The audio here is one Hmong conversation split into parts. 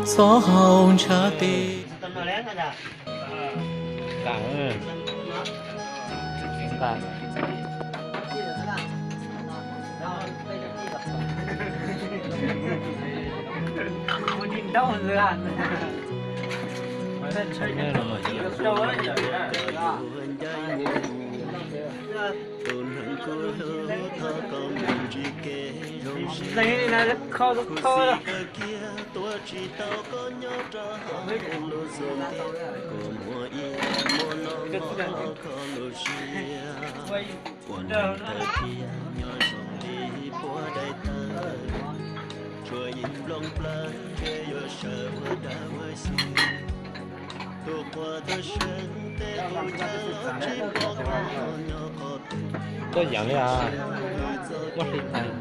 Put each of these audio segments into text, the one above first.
Txhob hau ntshav tes. Tuaj yeem li os, muaj hli tais.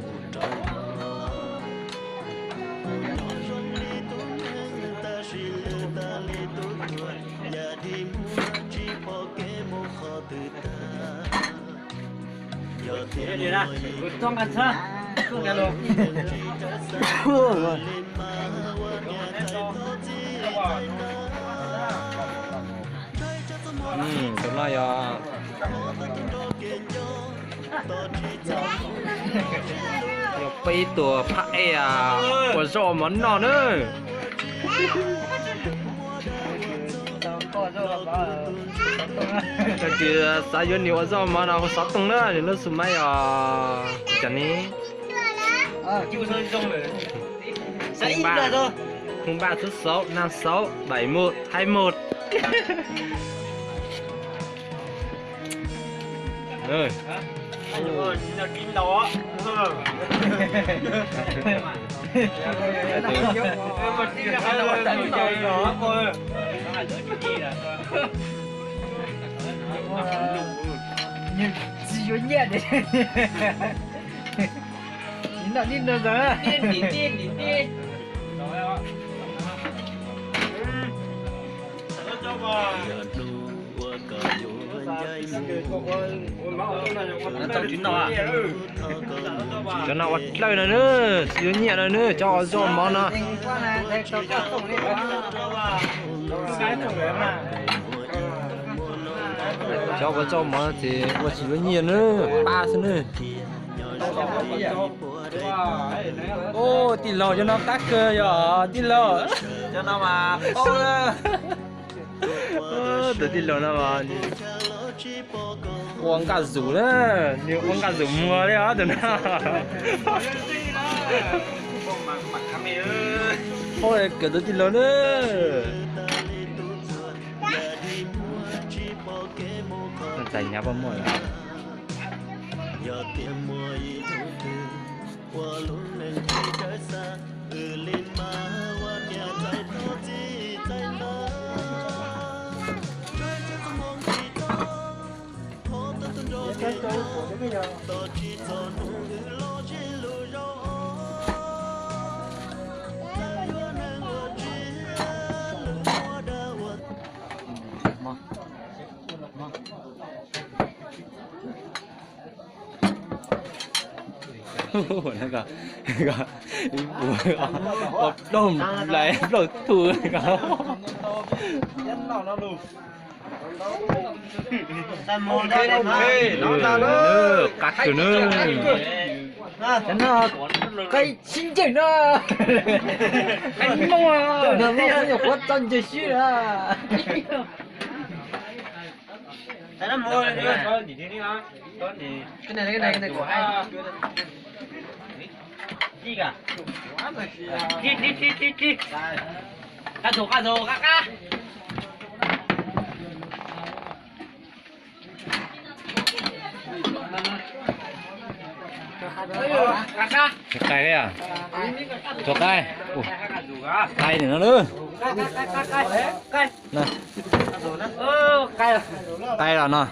Tus no yog, yog peb tus phab ej uas zoj mov noj na. Tag kis xav yuav nws ua zoj mov no hu xov tooj na, nws lub xu maib yog cov ni. Phone ba, phone ba sáu sáu bảy một hai một. Tsis yuav nyiaj. Nim no nim no ntawd. Cov no ua dlawj no na, tsis yuav nyiaj no na, cov ua zoj mov no. Cov ua zoj mov ces ua tsis yuav nyiaj na, pab xwb na. Ub, tij laug, cov no qab kawg yog tij laug. Tus tij laug no ua nkaj zus na, nws ua nkaj zus muag li os tus no. Kawm tus tij laug na. Tais nyav poj muaj lawm. Ib puas plaub lais plaub tug ko. Qab kawg na. Qab sib ncaim no. Qab moo no, nyuam qhuav txo ncaws sib na. Qab tus, qab tus, qab qab. Qab qab. Qab qab. Qab qab. Qab no. Qab los no.